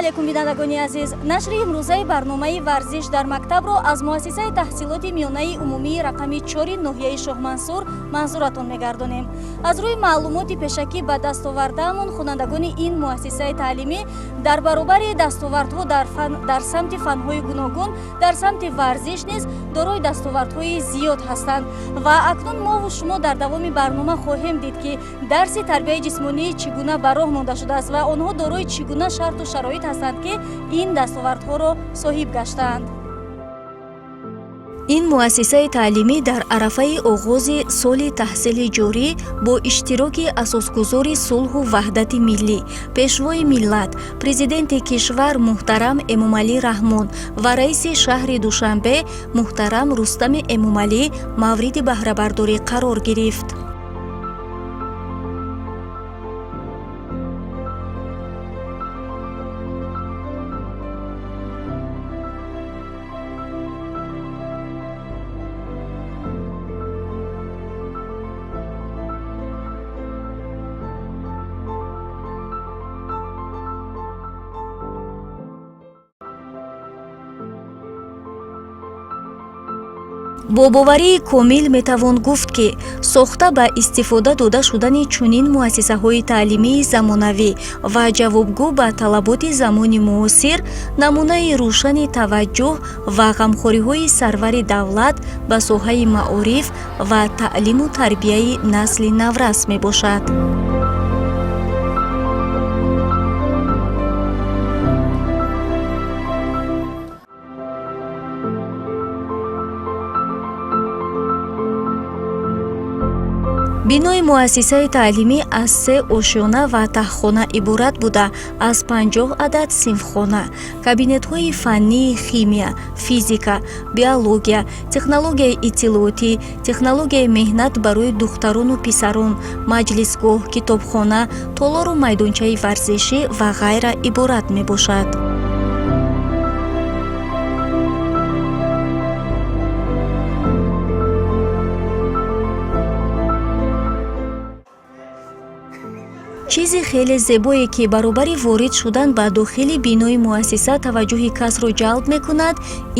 Алайкум, бинандагони азиз. Нашри имрӯзаи барномаи «Варзиш дар мактабро» аз муассисаи таҳсилоти миёнаи умумии рақами 4-и ноҳияи Шоҳмансур манзуратон мегардонем. Аз рӯи маълумоти пешакӣ ба даст овардаамон, хонандагони ин муассисаи таълимӣ дар баробари дастовардҳо дар самти фанҳои гуногун, дар самти варзиш низ дорои дастовардҳои зиёд ҳастанд. Ва акнун мову шумо дар давоми барнома хоҳем дид, ки дарси тарбияи ҷисмонӣ чӣ гуна ба роҳ монда шудааст ва онҳо дорои чӣ гуна шарту шароит ҳастанд, ки ин дастовардҳоро соҳиб гаштаанд. Ин муассисаи таълимӣ дар арафаи оғози соли таҳсили ҷорӣ бо иштироки асосгузори сулҳу ваҳдати миллӣ, пешвои миллат, президенти кишвар муҳтарам Эмомалӣ Раҳмон ва раиси шаҳри Душанбе муҳтарам Рустами Эмомалӣ мавриди баҳрабардорӣ қарор гирифт. Бо боварии комил метавон гуфт, ки сохта ба истифода дода шудани чунин муассисаҳои таълимии замонавӣ ва ҷавобгӯ ба талаботи замони муосир намунаи рӯшани таваҷҷӯҳ ва ғамхориҳои сарвари давлат ба соҳаи маориф ва таълиму тарбияи насли наврас мебошад. Бинои муассисаи таълимӣ аз се ошёна ва таҳхона иборат буда, аз 50 адад синфхона, кабинетҳои фаннии химия, физика, биология, технологияи иттилоотӣ, технологияи меҳнат барои духтарону писарон, маҷлисгоҳ, китобхона, толору майдончаи варзишӣ ва ғайра иборат мебошад. Чизи хеле зебое, ки баробари ворид шудан ба дохили бинои муассиса таваҷҷӯҳи касро ҷалб мекунад,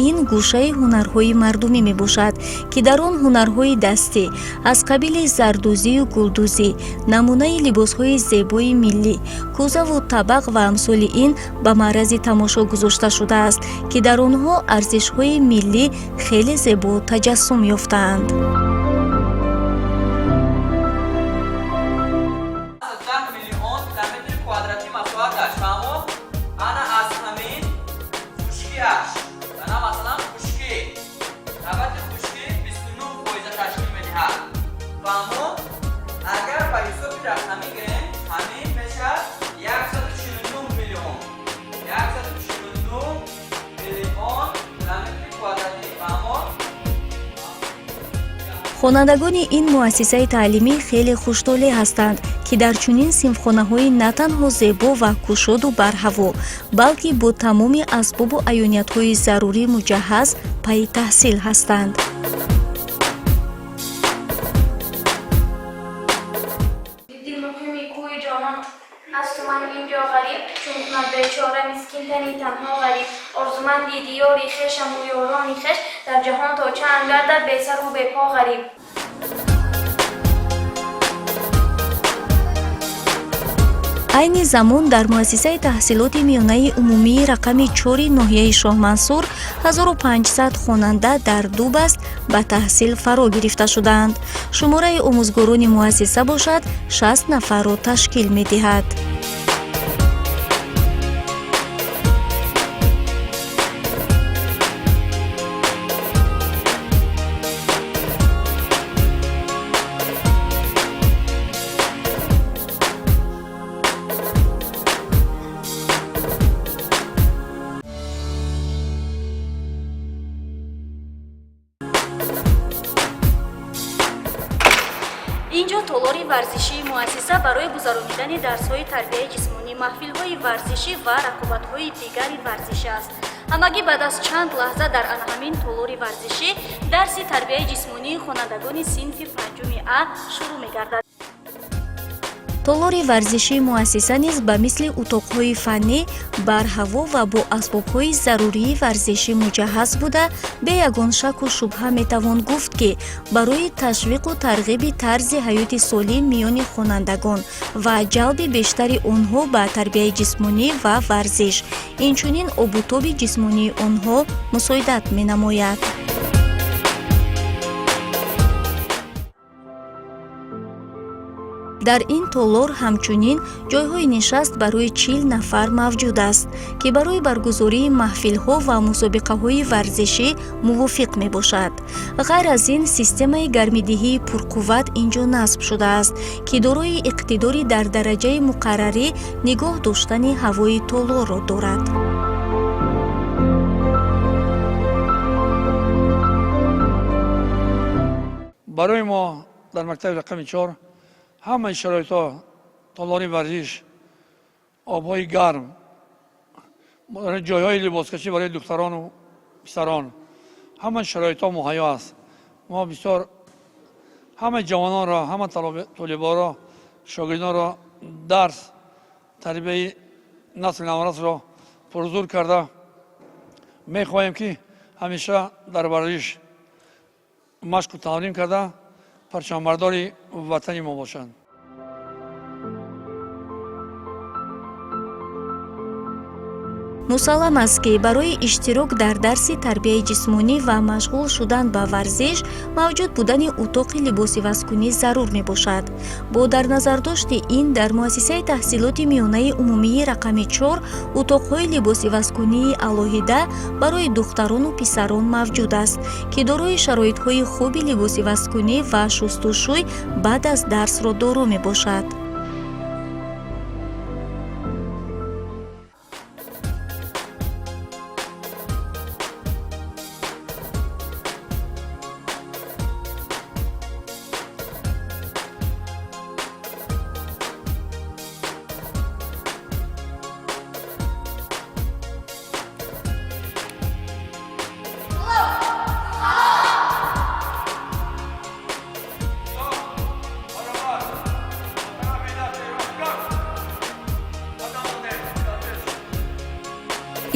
ин гӯшаи ҳунарҳои мардумӣ мебошад, ки дар он ҳунарҳои дастӣ аз қабили зардӯзию гулдӯзӣ, намунаи либосҳои зебои миллӣ, кӯзаву табақ ва амсоли ин ба маърази тамошо гузошта шудааст, ки дар онҳо арзишҳои миллӣ хеле зебо таҷассум ёфтаанд. 10 миллион километри квадратӣ масоҳаташ, фаҳмо? Ана аз ҳамин хушкиаш, ана масалан хушкӣ, қабати хушкӣ 29 фоиза ташкил медиҳад, фаҳмо? Агар ба ҳисоби рақамӣ гирем, ҳамин мешавад 149 миллион, 149 миллион километри квадратӣ, фаҳмо? Хонандагони ин муассисаи таълимӣ хеле хуштолеъ ҳастанд, ки дар чунин синфхонаҳои на танҳо зебо ва кушоду барҳаво, балки бо тамоми асбобу аёниятҳои зарурӣ муҷаҳҳаз пайи таҳсил ҳастанд. Дилмуқими кӯи ҷонон асту ман инҷо ғариб, чун кунад бечора мискин тани танҳо ғариб. Орзуманди диёри хешаму ёрони хеш, дар ҷаҳон то чанд гардад бесару бепо ғариб? Айни замон дар муассисаи таҳсилоти миёнаи умумии рақами 4-и ноҳияи Шоҳмансур 1500 хонанда дар ду баст ба таҳсил фаро гирифта шудаанд. Шумораи омӯзгорони муассиса бошад, 60 нафарро ташкил медиҳад. Инҷо толори варзишии муассиса барои гузаронидани дарсҳои тарбияи ҷисмонӣ, маҳфилҳои варзишӣ ва рақобатҳои дигари варзишӣ аст. Ҳамагӣ баъд аз чанд лаҳза дар ана ҳамин толори варзишӣ дарси тарбияи ҷисмонии хонандагони синфи панҷуми А шурӯъ мегардад. Толори варзишии муассиса низ ба мисли утоқҳои фаннӣ барҳаво ва бо асбобҳои зарурии варзишӣ муҷаҳҳаз буда, бе ягон шаку шубҳа метавон гуфт, ки барои ташвиқу тарғиби тарзи ҳаёти солим миёни хонандагон ва ҷалби бештари онҳо ба тарбияи ҷисмонӣ ва варзиш, инчунин обутоби ҷисмонии онҳо мусоидат менамояд. Дар ин толор ҳамчунин ҷойҳои нишаст барои 40 нафар мавҷуд аст, ки барои баргузории маҳфилҳо ва мусобиқаҳои варзишӣ мувофиқ мебошад. Ғайр аз ин, системаи гармидиҳии пурқувват ин ҷо насб шудааст, ки дорои иқтидори дар дараҷаи муқаррарӣ нигоҳ доштани ҳавои толорро дорад. Барои мо дар мактаби рақами 4 ҳамаи шароитҳо, толори варзиш, обҳои гарм, ҷойҳои либоскашӣ барои духтарону писарон, ҳамаи шароитҳо муҳайё аст. Мо бисёр ҳамаи ҷавононро, ҳама толиборо, шогирдонро дарс, тарбияи насли наврасро пурзур карда мехоҳем, ки ҳамеша дар варзиш машқу тамрин карда парчамбардори ватани мо бошанд. Мусаллам аст, ки барои иштирок дар дарси тарбияи ҷисмонӣ ва машғул шудан ба варзиш мавҷуд будани утоқи либосивазкунӣ зарур мебошад. Бо дар назардошти ин, дар муассисаи таҳсилоти миёнаи умумии рақами 4 утоқҳои либосивазкунии алоҳида барои духтарону писарон мавҷуд аст, ки дорои шароитҳои хуби либосивазкунӣ ва шустушӯй баъд аз дарсро доро мебошад.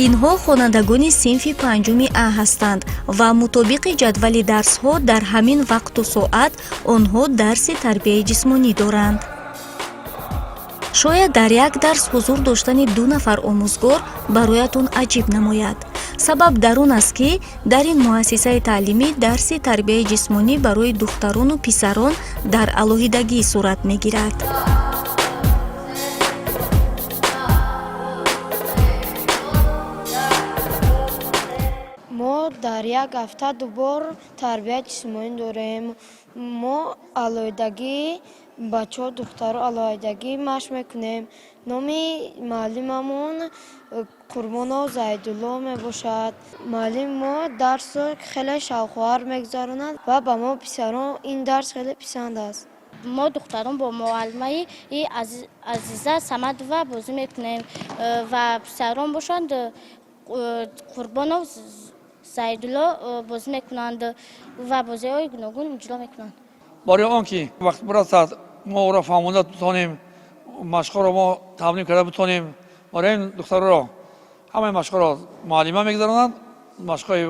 Инҳо хонандагони синфи панҷуми А ҳастанд ва мутобиқи ҷадвали дарсҳо дар ҳамин вақту соат онҳо дарси тарбияи ҷисмонӣ доранд. Шояд дар як дарс ҳузур доштани ду нафар омӯзгор бароятон аҷиб намояд. Сабаб дар он аст, ки дар ин муассисаи таълимӣ дарси тарбияи ҷисмонӣ барои духтарону писарон дар алоҳидагӣ сурат мегирад. Мо дар як ҳафта ду бор тарбияи ҷисмонӣ дорем. Мо алоҳидагӣ, бачаҳо, духтаро алоҳидагӣ машқ мекунем. Номи муаллимамон Қурбонов Зайдулло мебошад. Муаллими мо дарсро хеле шавқовар мегузаронад ва ба мо, писарон, ин дарс хеле писанд аст. Мо, духтарон, бо муаллимаи Азиза Самадова бозӣ мекунем ва писарон бошанд, Қурбонов Зайдулло бозӣ мекунанд ва бозиҳои гуногун иҷро мекунанд. Барои он ки вақт бирасад, мо ӯро фаҳмонда битонем, машқҳоро мо тамрин карда битонем, барои ин духтарро ҳамаи машқҳоро муаллима мегузаронад, машқҳои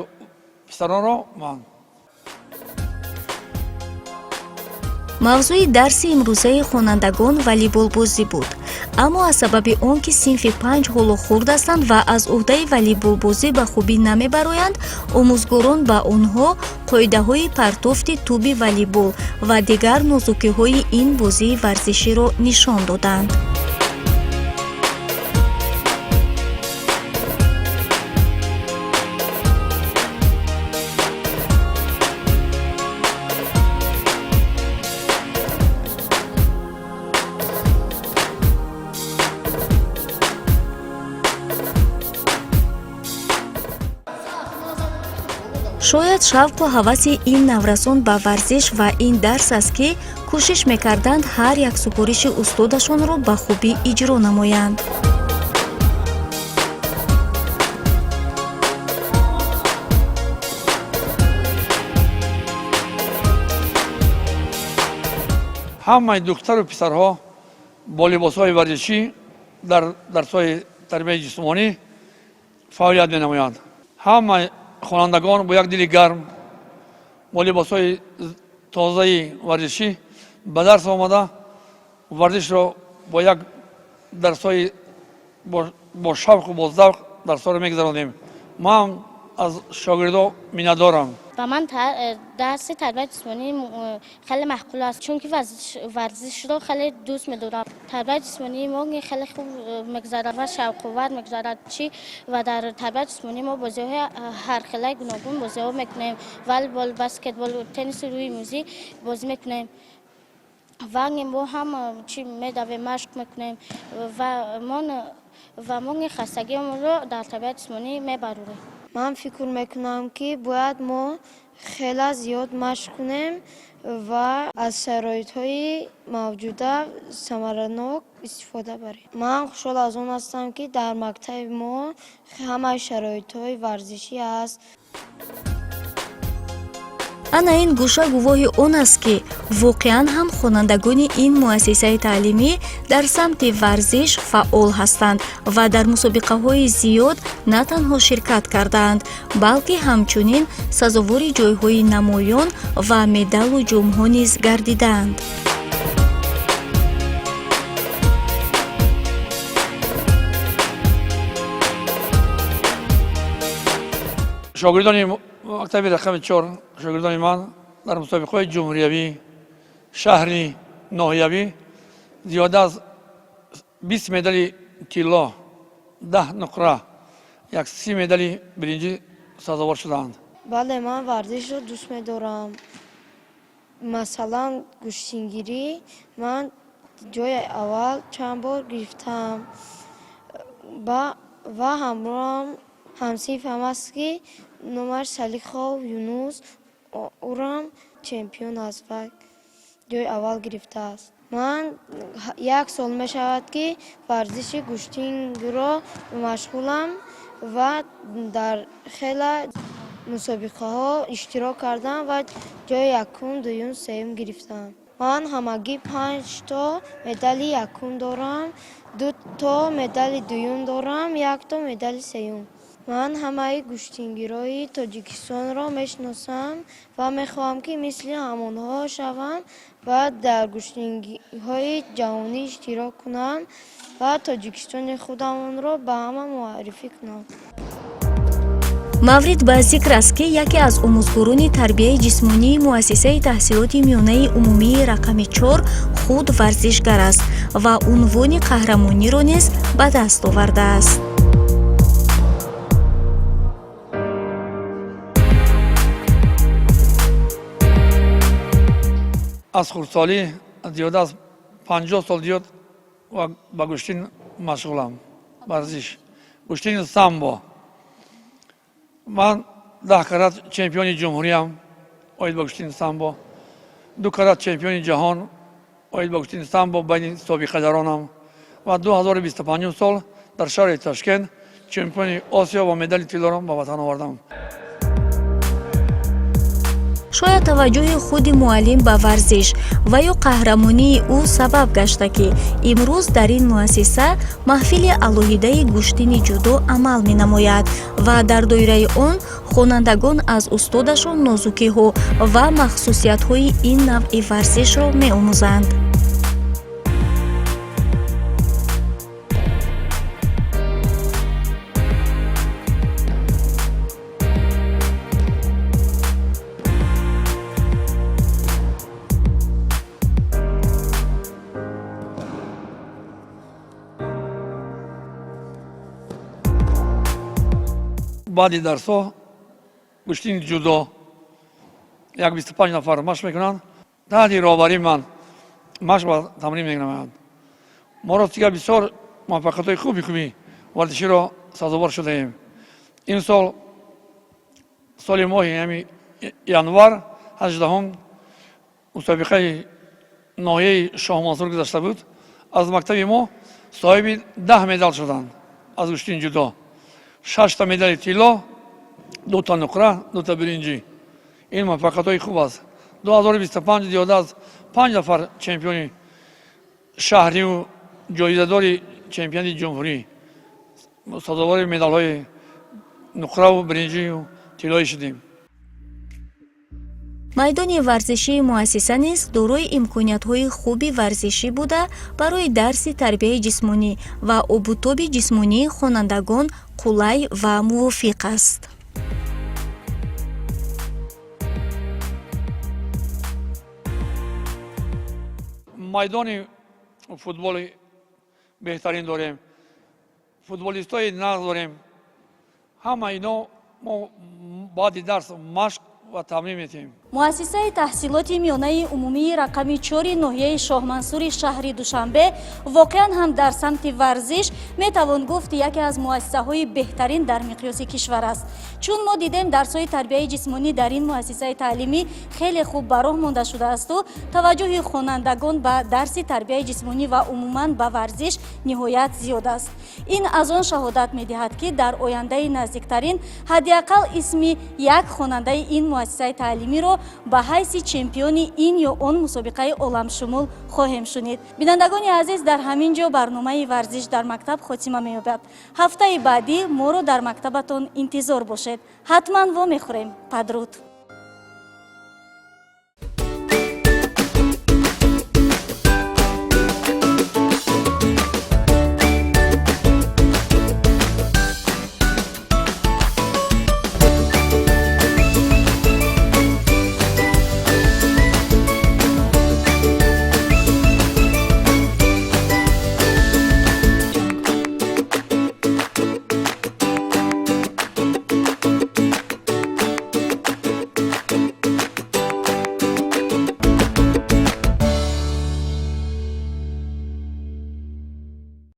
писаронро ман. Мавзӯи дарси имрӯзаи хонандагон волейболбозӣ буд, аммо аз сабаби он ки синфи панҷ ҳоло хурд ҳастанд ва аз ӯҳдаи волейболбозӣ ба хубӣ намебароянд, омӯзгорон ба онҳо қоидаҳои партофти тӯби волейбол ва дигар нозукиҳои ин бозии варзиширо нишон доданд. Шояд шавқу ҳаваси ин наврасон ба варзиш ва ин дарс аст, ки кӯшиш мекарданд ҳар як супориши устодашонро ба хубӣ иҷро намоянд. Ҳамаи духтару писарҳо Бо либосҳои варзишӣ дар дарсҳои тарбияи ҷисмонӣ фаъолият менамоянд. Ҳама хонандагон бо як дили гарм, бо либосҳои тозаи варзишӣ ба дарс омада, варзишро бо як дарсҳои бо шавқу бо завқ дарсҳоро мегузаронем. Ман аз шогирдо миннатдорам. Ба ман дарси тарбияи ҷисмонӣ хеле маъқул аст, чунки варзишро хеле дӯст медорам. Тарбияи ҷисмонии мо хеле хуб мегузарад ва шавқовар мегузарад. Чӣ ва дар тарбияи ҷисмонӣ мо бозиҳои ҳархелаи гуногун бозиҳо мекунем: волейбол, баскетбол, тенниси рӯи мизӣ бозӣ мекунем ва мо ҳам чӣ медавем, машқ мекунем ва мо хастагиамонро дар тарбияи ҷисмонӣ мебарорем. Ман фикр мекунам, ки бояд мо хеле зиёд машқ кунем ва аз шароитҳои мавҷуда самаранок истифода барем. Ман хушҳол аз он ҳастам, ки дар мактаби мо ҳамаи шароитҳои варзишӣ ҳаст. Ана ин гӯша гувоҳи он аст, ки воқеан ҳам хонандагони ин муассисаи таълимӣ дар самти варзиш фаъол ҳастанд ва дар мусобиқаҳои зиёд на танҳо ширкат кардаанд, балки ҳамчунин сазовори ҷойҳои намоён ва медалу ҷомҳо низ гардидаанд. Шогирдони мактаби рақами 4, шогирдони ман дар мусобиқаҳои ҷумҳуриявӣ, шаҳрӣ, ноҳиявӣ зиёда аз 20 медали тилло, 10 нуқра, як 30 медали биринҷӣ сазовор шудаанд. Бале, ман варзишро дӯст медорам. Масалан, гӯштингирӣ ман ҷои аввал чанд бор гирифтам ва ҳамроҳам ҳамсинфам аст, ки номаш Салихов Юнус, ӯрам чемпион аст ва ҷои аввал гирифтааст. Ман як сол мешавад, ки варзиши гӯштингро машғулам ва дар хеле мусобиқаҳо иштирок кардам ва ҷои якум, дуюм, сеюм гирифтам. Ман ҳамагӣ панҷто медали якум дорам, дуто медали дуюм дорам, якто медали сеюм. Ман ҳамаи гӯштингирои Тоҷикистонро мешиносам ва мехоҳам, ки мисли ҳамонҳо шавам ва дар гӯштингиҳои ҷаҳонӣ иштирок кунам ва Тоҷикистони худамонро ба ҳама муаррифӣ кунам. Маврид ба зикр аст, ки яке аз омӯзгорони тарбияи ҷисмонии муассисаи таҳсилоти миёнаи умумии рақами 4 худ варзишгар аст ва унвони қаҳрамониро низ ба даст овардааст. Аз хурдсолӣ, зиёда аз 50 сол зиёд ба гӯштин машғулам, варзиш гӯштини самбо. Ман 10 карат чемпиони ҷумҳуриям оид ба гӯштини самбо, ду карат чемпиони ҷаҳон оид ба гӯштини самбо байни собиқадаронам ва 2025 сол дар шаҳри Ташкент чемпиони Осиё ва медали тиллоро ба ватан овардам. Шояд таваҷҷӯҳи худи муаллим ба варзиш ва ё қаҳрамонии ӯ сабаб гашта, ки имрӯз дар ин муассиса маҳфили алоҳидаи гӯштини ҷудо амал менамояд ва дар доираи он хонандагон аз устодашон нозукиҳо ва махсусиятҳои ин навъи варзишро меомӯзанд. Баъди дарсҳо гӯштини ҷудо як 25 нафар машқ мекунанд. Таҳти роҳбарии ман машқ ва тамрин менамоянд. Мо ростига бисёр муваффақиятҳои хуби хуби варзиширо сазовор шудаем. Ин сол, соли моҳи ҳами январ, 18-ум, мусобиқаи ноҳияи Шоҳмансур гузашта буд. Аз мактаби мо соҳиби 10 медал шуданд аз гӯштини ҷудо: шашта медали тилло, дута нуқра, дута биринҷӣ. Ин муваффақиятҳои хуб аст. 2025 зиёда аз панҷ нафар чемпиони шаҳриву Ҷоизадори чемпионати ҷумҳурӣ, сазовори медалҳои нуқраву биринҷию тиллоӣ шудем. Майдони варзишии муассиса низ дорои имкониятҳои хуби варзишӣ буда, барои дарси тарбияи ҷисмонӣ ва обутоби ҷисмонии хонандагон қулай ва мувофиқ аст. Майдони футболи беҳтарин дорем, футболистои нағз дорем. Ҳама ино мо баъди дарс машқ ва тамрин метиҳем. Муассисаи таҳсилоти миёнаи умумии рақами 4-и ноҳияи Шоҳмансури шаҳри Душанбе воқеан ҳам дар самти варзиш метавон гуфт, яке аз муассисаҳои беҳтарин дар миқёси кишвар аст. Чун мо дидем, дарсҳои тарбияи ҷисмонӣ дар ин муассисаи таълимӣ хеле хуб ба роҳ монда шудаасту таваҷҷӯҳи хонандагон ба дарси тарбияи ҷисмонӣ ва умуман ба варзиш ниҳоят зиёд аст. Ин аз он шаҳодат медиҳад, ки дар ояндаи наздиктарин ҳадди ақал исми як хонандаи ин муассисаи таълимиро ба ҳайси чемпиони ин ё он мусобиқаи оламшумул хоҳем шунид. Бинандагони азиз, дар ҳамин ҷо барномаи «Варзиш дар мактаб» хотима меёбад. Ҳафтаи баъдӣ моро дар мактабатон интизор бошед. Ҳатман вомехӯрем. Падруд.